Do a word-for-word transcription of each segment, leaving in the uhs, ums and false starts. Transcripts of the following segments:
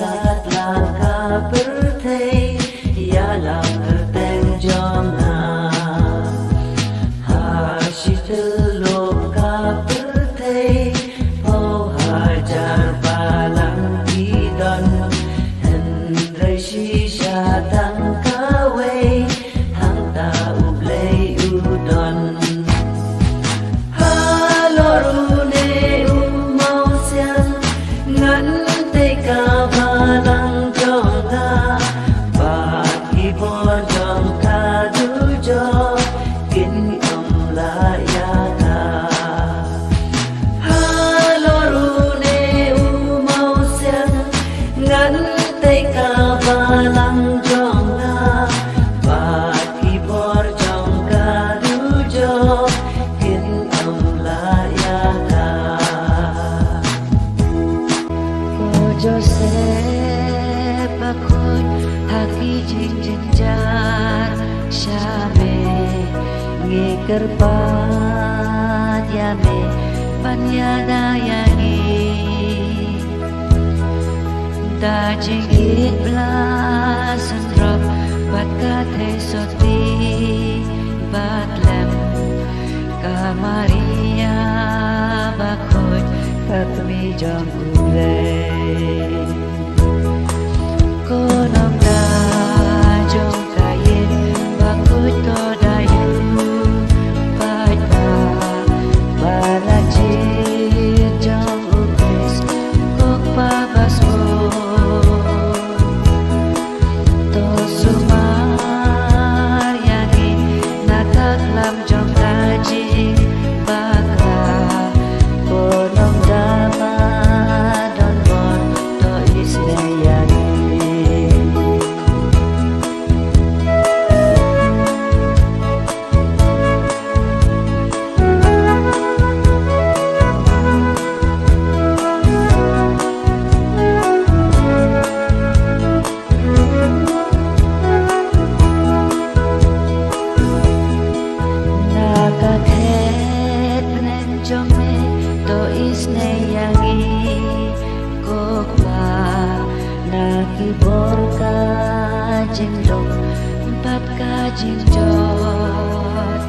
Ïa la ka pyrthei, ïa la pyrthei jong nga. Ha shi tyllup ka pyrthei, phew hajar balang ki don. Hynrei shisha tang kawei, hangta U Blei u don. Halor une u mawsiang, ngan tei ka balang jong nga, bad ki bor jong ka dujok kin ym lah ïa ka. Halor une u mawsiang, ngan tei ka balang jong nga, bad ki bor jong ka dujok kin ym lah ïa ka. Ko Joseph bakhuid ha ki jingjynjar sha me, ngi kyrpad ïa me ban ïada ïa ngi. Da jingïeit bla synrop bad ka thei sotti bad lem, ka Maria bakhuid ka kmie jong U Blei. Ko nongda jong ka ïing bakhuid, to da ïoh paidbah ba la jied jong U Khrist, ko Kpa ba sngewbha. To sumar ïa ngi na ka khlam jong ka jingbakla. Ko nongda ba don bor, to isynei ïa ngi. Na ka khet bneng jong me, to isynei ïa ngi, ko Kpa, na ki bor ka jinglong bad ka jingjot.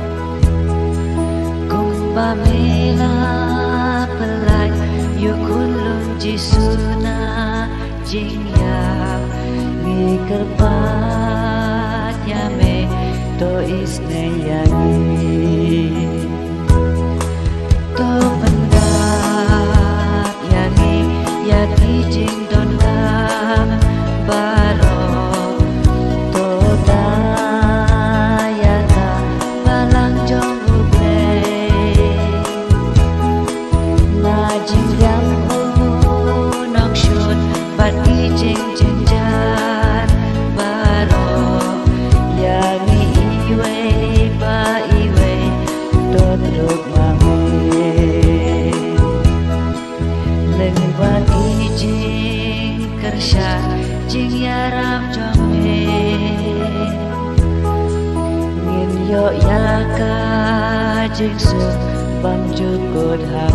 Kumba me la pynlait ïa u khunlung Jisu na jingïap, ngi kyrpad ïa me, to isynei ïa ngi. To pyndap ïa ngi ïa ki jingdonkam baroh. To da ïa ka balang jong U Blei. Na jingïap u nongshun bad ki jingjynjar baroh, ïa ngi iwei pa iwei to truk ma me. Lyngba ki jingkyrshan jingïarap jong me, ngin ïoh ïa ka jingsuk bymjukut ha